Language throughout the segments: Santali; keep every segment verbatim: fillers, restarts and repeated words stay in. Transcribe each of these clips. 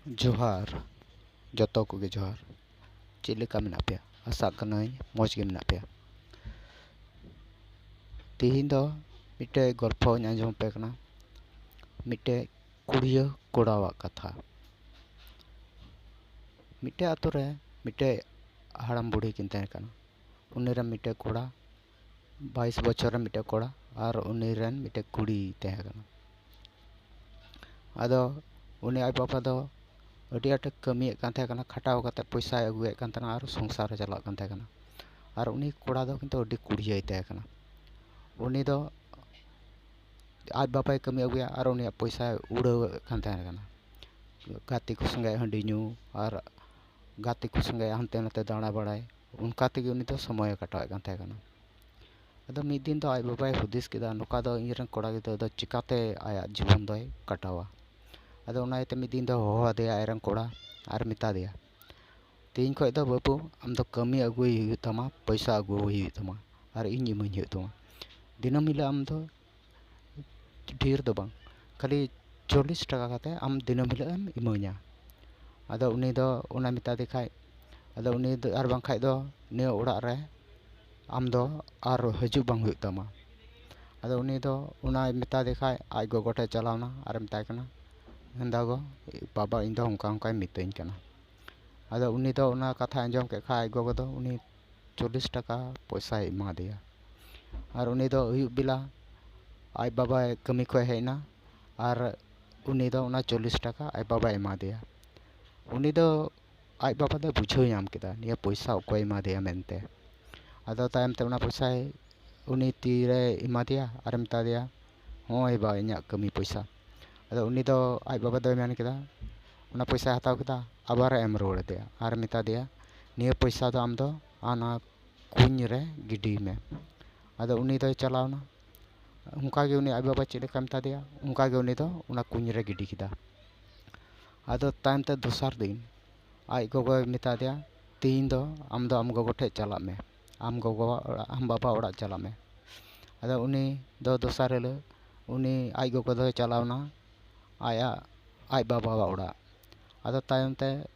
ᱡᱚᱦᱟᱨ, ᱡᱚᱛᱚ ᱠᱚᱜᱮ ᱡᱚᱦᱟᱨ᱾ ᱪᱮᱫ ᱞᱮᱠᱟ ᱢᱮᱱᱟᱜ ᱯᱮᱭᱟ? ᱟᱥᱟᱜ ᱠᱟᱹᱱᱟᱹᱧ ᱢᱚᱡᱽ ᱜᱮ ᱢᱮᱱᱟᱜ ᱯᱮᱭᱟ᱾ ᱛᱮᱦᱮᱧ ᱫᱚ ᱢᱤᱫᱴᱮᱡ ᱜᱚᱞᱯᱷᱚᱧ ᱟᱸᱡᱚᱢ ᱟᱯᱮ ᱠᱟᱱᱟ, ᱢᱤᱫᱴᱮᱡ ᱠᱩᱲᱤᱭᱟᱹ ᱠᱚᱲᱟᱣᱟᱜ ᱠᱟᱛᱷᱟ᱾ ᱢᱤᱫᱴᱮᱡ ᱟᱛᱳ ᱨᱮ ᱢᱤᱫᱴᱮᱡ ᱦᱟᱲᱟᱢ ᱵᱩᱲᱦᱤ ᱠᱤᱱ ᱛᱟᱦᱮᱸ ᱠᱟᱱᱟ᱾ ᱩᱱᱤ ᱨᱮᱱ ᱢᱤᱫᱴᱮᱡ ᱠᱚᱲᱟ, ᱵᱟᱭᱤᱥ ᱵᱚᱪᱷᱚᱨ ᱨᱮᱱ ᱢᱤᱫᱴᱮᱡ ᱠᱚᱲᱟ ᱟᱨ ᱩᱱᱤ ᱨᱮᱱ ᱢᱤᱫᱴᱮᱡ ᱠᱩᱲᱤ ᱛᱟᱦᱮᱸ ᱠᱟᱱᱟ᱾ ᱟᱫᱚ ᱩᱱᱤ ᱟᱡ ᱵᱟᱵᱟ ᱫᱚ ᱟᱹᱰᱤ ᱟᱸᱴᱮ ᱠᱟᱹᱢᱤᱭᱮᱫ ᱠᱟᱱ ᱛᱟᱦᱮᱸ ᱠᱟᱱᱟ, ᱠᱷᱟᱴᱟᱣ ᱠᱟᱛᱮ ᱯᱚᱭᱥᱟᱭ ᱟᱹᱜᱩᱭᱮᱫ ᱠᱟᱱ ᱛᱟᱦᱮᱱᱟ ᱟᱨ ᱥᱚᱝᱥᱟᱨ ᱨᱮ ᱪᱟᱞᱟᱜ ᱠᱟᱱ ᱛᱟᱦᱮᱸ ᱠᱟᱱᱟ᱾ ᱟᱨ ᱩᱱᱤ ᱠᱚᱲᱟ ᱫᱚ ᱠᱤᱱᱛᱩ ᱟᱹᱰᱤ ᱠᱩᱲᱤᱭᱟᱹᱭ ᱛᱟᱦᱮᱸ ᱠᱟᱱᱟ᱾ ᱩᱱᱤ ᱫᱚ ᱟᱡ ᱵᱟᱵᱟᱭ ᱠᱟᱹᱢᱤ ᱟᱹᱜᱩᱭᱟ ᱟᱨ ᱩᱱᱤᱭᱟᱜ ᱯᱚᱭᱥᱟᱭ ᱩᱲᱟᱹᱣᱮᱫ ᱠᱟᱱ ᱛᱟᱦᱮᱸ ᱠᱟᱱᱟ᱾ ᱜᱟᱛᱮ ᱠᱚ ᱥᱚᱸᱜᱮ ᱦᱟᱺᱰᱤ ᱧᱩ ᱟᱨ ᱜᱟᱛᱮ ᱠᱚ ᱥᱚᱸᱜᱮ ᱦᱟᱱᱛᱮ ᱱᱟᱛᱮ ᱫᱟᱬᱟ ᱵᱟᱲᱟᱭ, ᱚᱱᱠᱟ ᱛᱮᱜᱮ ᱩᱱᱤ ᱫᱚ ᱥᱚᱢᱚᱭᱮ ᱠᱟᱴᱟᱣᱮᱫ ᱠᱟᱱ ᱛᱟᱦᱮᱸ ᱠᱟᱱᱟ᱾ ᱟᱫᱚ ᱢᱤᱫ ᱫᱤᱱ ᱫᱚ ᱟᱡ ᱵᱟᱵᱟᱭ ᱦᱩᱫᱤᱥ ᱠᱮᱫᱟ, ᱱᱚᱝᱠᱟ ᱫᱚ ᱤᱧ ᱨᱮᱱ ᱠᱚᱲᱟ ᱜᱤᱫᱽᱨᱟᱹ ᱫᱚ ᱪᱤᱠᱟᱛᱮ ᱟᱭᱟᱜ ᱡᱤᱵᱚᱱ ᱫᱚᱭ ᱠᱟᱴᱟᱣᱟ? ᱟᱫᱚ ᱚᱱᱟ ᱤᱭᱟᱹᱛᱮ ᱢᱤᱫ ᱫᱤᱱ ᱫᱚ ᱦᱚᱦᱚ ᱟᱫᱮᱭᱟ ᱟᱡ ᱨᱮᱱ ᱠᱚᱲᱟ ᱟᱨ ᱢᱮᱛᱟ ᱫᱮᱭᱟ, "ᱛᱮᱦᱮᱧ ᱠᱷᱚᱱ ᱫᱚ ᱵᱟᱹᱵᱩ, ᱟᱢ ᱫᱚ ᱠᱟᱹᱢᱤ ᱟᱹᱜᱩᱭ ᱦᱩᱭᱩᱜ ᱛᱟᱢᱟ, ᱯᱚᱭᱥᱟ ᱟᱹᱜᱩ ᱦᱩᱭᱩᱜ ᱛᱟᱢᱟ ᱟᱨ ᱤᱧ ᱤᱢᱟᱹᱧ ᱦᱩᱭᱩᱜ ᱛᱟᱢᱟ᱾ ᱫᱤᱱᱟᱹᱢ ᱦᱤᱞᱳᱜ ᱟᱢ ᱫᱚ ᱰᱷᱮᱨ ᱫᱚ ᱵᱟᱝ, ᱠᱷᱟᱹᱞᱤ ᱪᱚᱞᱞᱤᱥ ᱴᱟᱠᱟ ᱠᱟᱛᱮ ᱟᱢ ᱫᱤᱱᱟᱹᱢ ᱦᱤᱞᱳᱜ ᱮᱢ ᱤᱢᱟᱹᱧᱟ᱾" ᱟᱫᱚ ᱩᱱᱤ ᱫᱚ ᱚᱱᱟ ᱢᱮᱛᱟ ᱫᱮ ᱠᱷᱟᱡ, ᱟᱫᱚ ᱩᱱᱤ ᱫᱚ, ᱟᱨ ᱵᱟᱝᱠᱷᱟᱡ ᱫᱚ ᱱᱤᱭᱟᱹ ᱚᱲᱟᱜ ᱨᱮ ᱟᱢ ᱫᱚ ᱟᱨ ᱦᱤᱡᱩᱜ ᱵᱟᱝ ᱦᱩᱭᱩᱜ ᱛᱟᱢᱟ᱾ ᱟᱫᱚ ᱩᱱᱤ ᱫᱚ ᱚᱱᱟᱭ ᱢᱮᱛᱟ ᱫᱮ ᱠᱷᱟᱡ ᱟᱡ ᱜᱚᱜᱚ ᱴᱷᱮᱡ ᱪᱟᱞᱟᱣ ᱮᱱᱟ ᱟᱨ ᱢᱮᱛᱟᱭ ᱠᱟᱱᱟ, "ᱦᱮᱸᱫᱟ ᱜᱚ, ᱵᱟᱵᱟ ᱤᱧ ᱫᱚ ᱚᱱᱠᱟ ᱚᱱᱠᱟᱭ ᱢᱤᱛᱟᱹᱧ ᱠᱟᱱᱟ᱾" ᱟᱫᱚ ᱩᱱᱤ ᱫᱚ ᱚᱱᱟ ᱠᱟᱛᱷᱟ ᱟᱸᱡᱚᱢ ᱠᱮᱫ ᱠᱷᱟᱡ ᱟᱡ ᱜᱚᱜᱚ ᱫᱚ ᱩᱱᱤ ᱪᱚᱞᱞᱤᱥ ᱴᱟᱠᱟ ᱯᱚᱭᱥᱟᱭ ᱮᱢᱟ ᱫᱮᱭᱟ᱾ ᱟᱨ ᱩᱱᱤ ᱫᱚ ᱟᱹᱭᱩᱵ ᱵᱮᱞᱟ ᱟᱡ ᱵᱟᱵᱟᱭ ᱠᱟᱹᱢᱤ ᱠᱷᱚᱡ ᱦᱮᱡ ᱮᱱᱟ ᱟᱨ ᱩᱱᱤ ᱫᱚ ᱚᱱᱟ ᱪᱚᱞᱞᱤᱥ ᱴᱟᱠᱟ ᱟᱡ ᱵᱟᱵᱟᱭ ᱮᱢᱟ ᱫᱮᱭᱟ᱾ ᱩᱱᱤ ᱫᱚ, ᱟᱡ ᱵᱟᱵᱟ ᱫᱚᱭ ᱵᱩᱡᱷᱟᱹᱣ ᱧᱟᱢ ᱠᱮᱫᱟ ᱱᱤᱭᱟᱹ ᱯᱚᱭᱥᱟ ᱚᱠᱚᱭ ᱮᱢᱟ ᱫᱮᱭᱟ ᱢᱮᱱᱛᱮ᱾ ᱟᱫᱚ ᱛᱟᱭᱚᱢ ᱛᱮ ᱚᱱᱟ ᱯᱚᱭᱥᱟᱭ ᱩᱱᱤ ᱛᱤᱨᱮ ᱮᱢᱟ ᱫᱮᱭᱟ ᱟᱨ ᱢᱮᱛᱟ ᱫᱮᱭᱟ, "ᱦᱚᱸᱜᱼᱚᱭ ᱵᱟ, ᱤᱧᱟᱹᱜ ᱠᱟᱹᱢᱤ ᱯᱚᱭᱥᱟ᱾" ᱟᱫᱚ ᱩᱱᱤ ᱫᱚ, ᱟᱡ ᱵᱟᱵᱟ ᱫᱚᱭ ᱢᱮᱱ ᱠᱮᱫᱟ, ᱚᱱᱟ ᱯᱚᱭᱥᱟᱭ ᱦᱟᱛᱟᱣ ᱠᱮᱫᱟ, ᱟᱵᱟᱨᱮ ᱮᱢ ᱨᱩᱣᱟᱹᱲ ᱟᱫᱮᱭᱟ ᱟᱨ ᱢᱮᱛᱟ ᱫᱮᱭᱟ, "ᱱᱤᱭᱟᱹ ᱯᱚᱭᱥᱟ ᱫᱚ ᱟᱢ ᱫᱚ ᱚᱱᱟ ᱠᱩᱧ ᱨᱮ ᱜᱤᱰᱤᱭ ᱢᱮ᱾" ᱟᱫᱚ ᱩᱱᱤ ᱫᱚᱭ ᱪᱟᱞᱟᱣ ᱮᱱᱟ᱾ ᱚᱱᱠᱟ ᱜᱮ ᱩᱱᱤ ᱟᱡ ᱵᱟᱵᱟ ᱪᱮᱫ ᱞᱮᱠᱟᱭ ᱢᱮᱛᱟ ᱫᱮᱭᱟ, ᱚᱱᱠᱟ ᱜᱮ ᱩᱱᱤ ᱫᱚ ᱚᱱᱟ ᱠᱩᱧ ᱨᱮ ᱜᱤᱰᱤ ᱠᱮᱫᱟ᱾ ᱟᱫᱚ ᱛᱟᱭᱚᱢ ᱛᱮ ᱫᱚᱥᱟᱨ ᱫᱤᱱ ᱟᱡ ᱜᱚᱜᱚᱭ ᱢᱮᱛᱟ ᱫᱮᱭᱟ, "ᱛᱮᱦᱮᱧ ᱫᱚ ᱟᱢ ᱫᱚ ᱟᱢ ᱜᱚᱜᱚ ᱴᱷᱮᱡ ᱪᱟᱞᱟᱜ ᱢᱮ, ᱟᱢ ᱜᱚᱜᱚᱣᱟᱜ ᱚᱲᱟᱜ, ᱟᱢ ᱵᱟᱵᱟᱣᱟᱜ ᱚᱲᱟᱜ ᱪᱟᱞᱟᱜ ᱢᱮ᱾" ᱟᱫᱚ ᱩᱱᱤ ᱫᱚ ᱫᱚᱥᱟᱨ ᱦᱤᱞᱳᱜ ᱩᱱᱤ ᱟᱡ ᱜᱚᱜᱚ ᱫᱚᱭ ᱪᱟᱞᱟᱣ ᱮᱱᱟ ᱟᱭᱟᱜ, ᱟᱡ ᱵᱟᱵᱟᱣᱟᱜ ᱚᱲᱟᱜ᱾ ᱟᱫᱚ ᱛᱟᱭᱚᱢ ᱛᱮ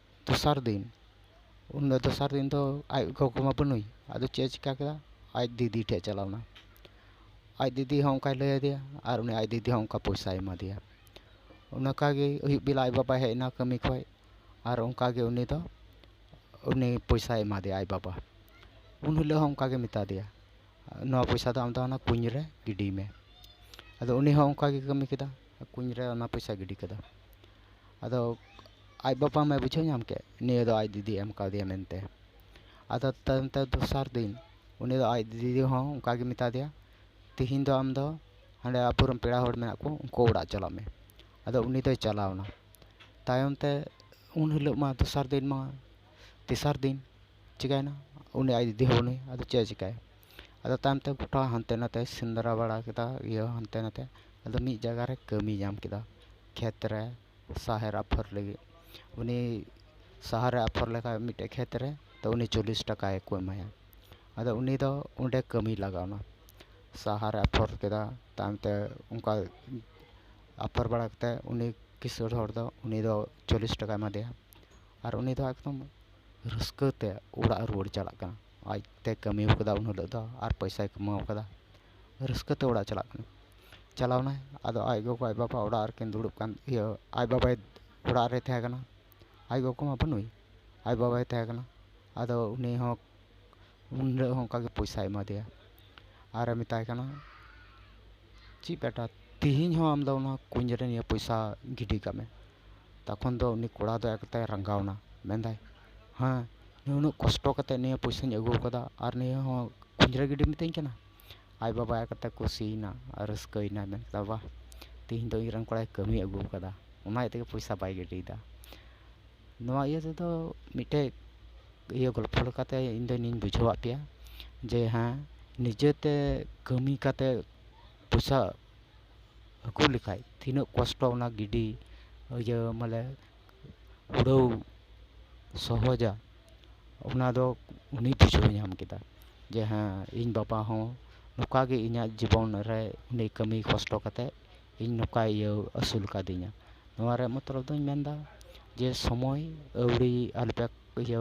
ᱫᱚᱥᱟᱨ ᱫᱤᱱ, ᱩᱱ ᱫᱚ ᱫᱚᱥᱟᱨ ᱫᱤᱱ ᱫᱚ ᱟᱡ ᱜᱚᱜᱚ ᱢᱟ ᱵᱟᱹᱱᱩᱭ, ᱟᱫᱚ ᱪᱮᱫ ᱮ ᱪᱤᱠᱟ ᱠᱮᱫᱟ? ᱟᱡ ᱫᱤᱫᱤ ᱴᱷᱮᱡ ᱪᱟᱞᱟᱣ ᱮᱱᱟ᱾ ᱟᱡ ᱫᱤᱫᱤ ᱦᱚᱸ ᱚᱱᱠᱟᱭ ᱞᱟᱹᱭ ᱟᱫᱮᱭᱟ ᱟᱨ ᱩᱱᱤ ᱟᱡ ᱫᱤᱫᱤ ᱦᱚᱸ ᱚᱱᱠᱟ ᱯᱚᱭᱥᱟᱭ ᱮᱢᱟ ᱫᱮᱭᱟ᱾ ᱚᱱᱠᱟ ᱜᱮ ᱟᱹᱭᱩᱵ ᱵᱮᱞᱟ ᱟᱡ ᱵᱟᱵᱟᱭ ᱦᱮᱡ ᱮᱱᱟ ᱠᱟᱹᱢᱤ ᱠᱷᱚᱡ, ᱟᱨ ᱚᱱᱠᱟ ᱜᱮ ᱩᱱᱤ ᱫᱚ ᱩᱱᱤ ᱯᱚᱭᱥᱟᱭ ᱮᱢᱟ ᱫᱮᱭᱟ ᱟᱡ ᱵᱟᱵᱟ᱾ ᱩᱱ ᱦᱤᱞᱳᱜ ᱦᱚᱸ ᱚᱱᱠᱟ ᱜᱮ ᱢᱮᱛᱟ ᱫᱮᱭᱟ, "ᱱᱚᱣᱟ ᱯᱚᱭᱥᱟ ᱫᱚ ᱟᱢ ᱫᱚ ᱚᱱᱟ ᱠᱩᱧ ᱨᱮ ᱜᱤᱰᱤᱭ ᱢᱮ᱾" ᱟᱫᱚ ᱩᱱᱤ ᱦᱚᱸ ᱚᱱᱠᱟ ᱜᱮ ᱠᱟᱹᱢᱤ ᱠᱮᱫᱟ, ᱠᱩᱧ ᱨᱮ ᱚᱱᱟ ᱯᱚᱭᱥᱟ ᱜᱤᱰᱤ ᱠᱮᱫᱟ᱾ ᱟᱫᱚ ᱟᱡ ᱵᱟᱵᱟ ᱢᱟᱭ ᱵᱩᱡᱷᱟᱹᱣ ᱧᱟᱢ ᱠᱮᱫ, ᱱᱤᱭᱟᱹ ᱫᱚ ᱟᱡ ᱫᱤᱫᱤ ᱮᱢ ᱠᱟᱣᱫᱮᱭᱟ ᱢᱮᱱᱛᱮ᱾ ᱟᱫᱚ ᱛᱟᱭᱚᱢ ᱛᱮ ᱫᱚᱥᱟᱨ ᱫᱤᱱ ᱩᱱᱤ ᱫᱚ ᱟᱡ ᱫᱤᱫᱤ ᱦᱚᱸ ᱚᱱᱠᱟ ᱜᱮ ᱢᱮᱛᱟ ᱫᱮᱭᱟ, "ᱛᱤᱦᱤᱧ ᱫᱚ ᱟᱢ ᱫᱚ ᱦᱟᱸᱰᱮ ᱟᱵᱚᱨᱮᱱ ᱯᱮᱲᱟ ᱦᱚᱲ ᱢᱮᱱᱟᱜ ᱠᱚ, ᱩᱱᱠᱩ ᱚᱲᱟᱜ ᱪᱟᱞᱟᱜ ᱢᱮ᱾" ᱟᱫᱚ ᱩᱱᱤ ᱫᱚᱭ ᱪᱟᱞᱟᱣ ᱮᱱᱟ᱾ ᱛᱟᱭᱚᱢ ᱛᱮ ᱩᱱ ᱦᱤᱞᱳᱜ ᱢᱟ ᱫᱚᱥᱟᱨ ᱫᱤᱱ ᱢᱟ, ᱛᱮᱥᱟᱨ ᱫᱤᱱ ᱪᱤᱠᱟᱹᱭᱮᱱᱟ? ᱩᱱᱤ ᱟᱡ ᱫᱤᱫᱤ ᱦᱚᱸ ᱵᱟᱹᱱᱩᱭ, ᱟᱫᱚ ᱪᱮᱫ ᱮ ᱪᱤᱠᱟᱹᱭᱟ? ᱟᱫᱚ ᱛᱟᱭᱚᱢ ᱛᱮ ᱜᱚᱴᱟ ᱦᱟᱱᱛᱮ ᱱᱟᱛᱮ ᱥᱮᱸᱫᱽᱨᱟ ᱵᱟᱲᱟ ᱠᱮᱫᱟ, ᱤᱭᱟᱹ ᱦᱟᱱᱛᱮ ᱱᱟᱛᱮ᱾ ᱟᱫᱚ ᱢᱤᱫ ᱡᱟᱭᱜᱟ ᱨᱮ ᱠᱟᱹᱢᱤ ᱧᱟᱢ ᱠᱮᱫᱟ, ᱠᱷᱮᱛ ᱨᱮ ᱥᱟᱦᱮᱨ ᱟᱯᱷᱚᱨ ᱞᱟᱹᱜᱤᱫ᱾ ᱩᱱᱤ ᱥᱟᱦᱟᱨ ᱨᱮ ᱟᱯᱷᱚᱨ ᱞᱮᱠᱷᱟᱡ ᱢᱤᱫᱴᱮᱡ ᱠᱷᱮᱛ ᱨᱮ, ᱛᱚ ᱩᱱᱤ ᱪᱚᱞᱞᱤᱥ ᱴᱟᱠᱟᱭ ᱠᱚ ᱮᱢᱟᱭᱟ᱾ ᱟᱫᱚ ᱩᱱᱤ ᱫᱚ ᱚᱸᱰᱮ ᱠᱟᱹᱢᱤ ᱞᱟᱜᱟᱣ ᱮᱱᱟ, ᱥᱟᱦᱟᱨ ᱨᱮ ᱟᱯᱷᱚᱨ ᱠᱮᱫᱟ᱾ ᱛᱟᱭᱚᱢ ᱛᱮ ᱚᱱᱠᱟ ᱟᱯᱷᱚᱨ ᱵᱟᱲᱟ ᱠᱟᱛᱮ ᱩᱱᱤ ᱠᱤᱥᱟᱹᱬ ᱦᱚᱲ ᱫᱚ, ᱩᱱᱤ ᱫᱚ ᱪᱚᱞᱞᱤᱥ ᱴᱟᱠᱟᱭ ᱮᱢᱟ ᱫᱮᱭᱟ᱾ ᱟᱨ ᱩᱱᱤ ᱫᱚ ᱮᱠᱫᱚᱢ ᱨᱟᱹᱥᱠᱟᱹ ᱛᱮ ᱚᱲᱟᱜ ᱨᱩᱣᱟᱹᱲ ᱪᱟᱞᱟᱜ ᱠᱟᱱᱟ᱾ ᱟᱡᱛᱮ ᱠᱟᱹᱢᱤ ᱠᱟᱫᱟ ᱩᱱ ᱦᱤᱞᱳᱜ ᱫᱚ ᱟᱨ ᱯᱚᱭᱥᱟᱭ ᱠᱟᱢᱟᱣ ᱠᱟᱫᱟ, ᱨᱟᱹᱥᱠᱟᱹ ᱛᱮ ᱚᱲᱟᱜ ᱪᱟᱞᱟᱜ ᱠᱟᱱᱟ᱾ ᱪᱟᱞᱟᱣ ᱮᱱᱟᱭ, ᱟᱫᱚ ᱟᱡ ᱜᱚᱜᱚ ᱟᱡ ᱵᱟᱵᱟ ᱚᱲᱟᱜ ᱨᱮᱠᱤᱱ ᱫᱩᱲᱩᱵ ᱠᱟᱱ, ᱤᱭᱟᱹ, ᱟᱡ ᱵᱟᱵᱟᱭ ᱚᱲᱟᱜ ᱨᱮ ᱛᱟᱦᱮᱸ ᱠᱟᱱᱟ, ᱟᱡ ᱜᱚᱜᱚ ᱢᱟ ᱵᱟᱹᱱᱩᱭ, ᱟᱡ ᱵᱟᱵᱟᱭ ᱛᱟᱦᱮᱸ ᱠᱟᱱᱟ᱾ ᱟᱫᱚ ᱩᱱᱤ ᱦᱚᱸ ᱩᱱ ᱦᱤᱞᱳᱜ ᱦᱚᱸ ᱚᱱᱠᱟ ᱜᱮ ᱯᱚᱭᱥᱟᱭ ᱮᱢᱟ ᱫᱮᱭᱟ ᱟᱨᱮ ᱢᱮᱛᱟᱭ ᱠᱟᱱᱟ, "ᱪᱮᱫ ᱵᱮᱴᱟ, ᱛᱤᱦᱤᱧ ᱦᱚᱸ ᱟᱢ ᱫᱚ ᱚᱱᱟ ᱠᱩᱧ ᱨᱮ ᱱᱤᱭᱟᱹ ᱯᱚᱭᱥᱟ ᱜᱤᱰᱤ ᱠᱟᱜ ᱢᱮ?" ᱛᱚᱠᱷᱚᱱ ᱫᱚ ᱩᱱᱤ ᱠᱚᱲᱟ ᱫᱚ ᱮᱠᱫᱚᱢ ᱨᱟᱸᱜᱟᱣ ᱮᱱᱟ, ᱢᱮᱱᱫᱟᱭ, "ᱦᱮᱸ, ᱱᱩᱱᱟᱹᱜ ᱠᱚᱥᱴᱚ ᱠᱟᱛᱮ ᱱᱤᱭᱟᱹ ᱯᱚᱭᱥᱟᱧ ᱟᱹᱜᱩ ᱟᱠᱟᱫᱟ ᱟᱨ ᱱᱤᱭᱟᱹ ᱦᱚᱸ ᱠᱩᱧ ᱨᱮ ᱜᱤᱰᱤ ᱢᱤᱛᱟᱹᱧ ᱠᱟᱱᱟ?" ᱟᱡ ᱵᱟᱵᱟ ᱮᱠᱟᱛᱮ ᱠᱩᱥᱤᱭᱮᱱᱟ ᱟᱨ ᱨᱟᱹᱥᱠᱟᱹᱭᱮᱱᱟᱭ, ᱢᱮᱱ ᱠᱮᱫᱟ, "ᱵᱟᱦ, ᱛᱤᱦᱤᱧ ᱫᱚ ᱤᱧ ᱨᱮᱱ ᱠᱚᱲᱟᱭ ᱠᱟᱹᱢᱤ ᱟᱹᱜᱩ ᱟᱠᱟᱫᱟ, ᱚᱱᱟ ᱤᱭᱟᱹ ᱛᱮᱜᱮ ᱯᱚᱭᱥᱟ ᱵᱟᱭ ᱜᱤᱰᱤᱭᱮᱫᱟ᱾" ᱱᱚᱣᱟ ᱤᱭᱟᱹ ᱛᱮᱫᱚ ᱢᱤᱫᱴᱮᱡ ᱤᱭᱟᱹ ᱜᱚᱞᱯᱷᱚ ᱞᱮᱠᱟᱛᱮ ᱤᱧ ᱫᱚ ᱤᱧᱤᱧ ᱵᱩᱡᱷᱟᱹᱣᱟᱫ ᱯᱮᱭᱟ ᱡᱮ, ᱦᱮᱸ, ᱱᱤᱡᱮᱛᱮ ᱠᱟᱹᱢᱤ ᱠᱟᱛᱮ ᱯᱚᱭᱥᱟ ᱟᱹᱜᱩ ᱞᱮᱠᱷᱟᱡ ᱛᱤᱱᱟᱹᱜ ᱠᱚᱥᱴᱚ ᱚᱱᱟ ᱜᱤᱰᱤ, ᱤᱭᱟᱹ, ᱢᱟᱱᱮ ᱩᱲᱟᱹᱣ ᱥᱚᱦᱚᱡᱟ, ᱚᱱᱟ ᱫᱚ ᱩᱱᱤ ᱵᱩᱡᱷᱟᱹᱣ ᱧᱟᱢ ᱠᱮᱫᱟ ᱡᱮ, ᱦᱮᱸ, ᱤᱧ ᱵᱟᱵᱟ ᱦᱚᱸ ᱱᱚᱝᱠᱟ ᱜᱮ ᱤᱧᱟᱹᱜ ᱡᱤᱵᱚᱱ ᱨᱮ ᱩᱱᱤ ᱠᱟᱹᱢᱤ ᱠᱚᱥᱴᱚ ᱠᱟᱛᱮ ᱤᱧ ᱱᱚᱝᱠᱟᱭ ᱤᱭᱟᱹ ᱟᱹᱥᱩᱞ ᱠᱟᱫᱤᱧᱟ᱾ ᱱᱚᱣᱟ ᱨᱮᱭᱟᱜ ᱢᱚᱛᱞᱚᱵ ᱫᱚᱧ ᱢᱮᱱᱫᱟ, ᱡᱮ ᱥᱚᱢᱚᱭ ᱟᱹᱣᱲᱤ ᱟᱞᱚᱯᱮ ᱤᱭᱟᱹ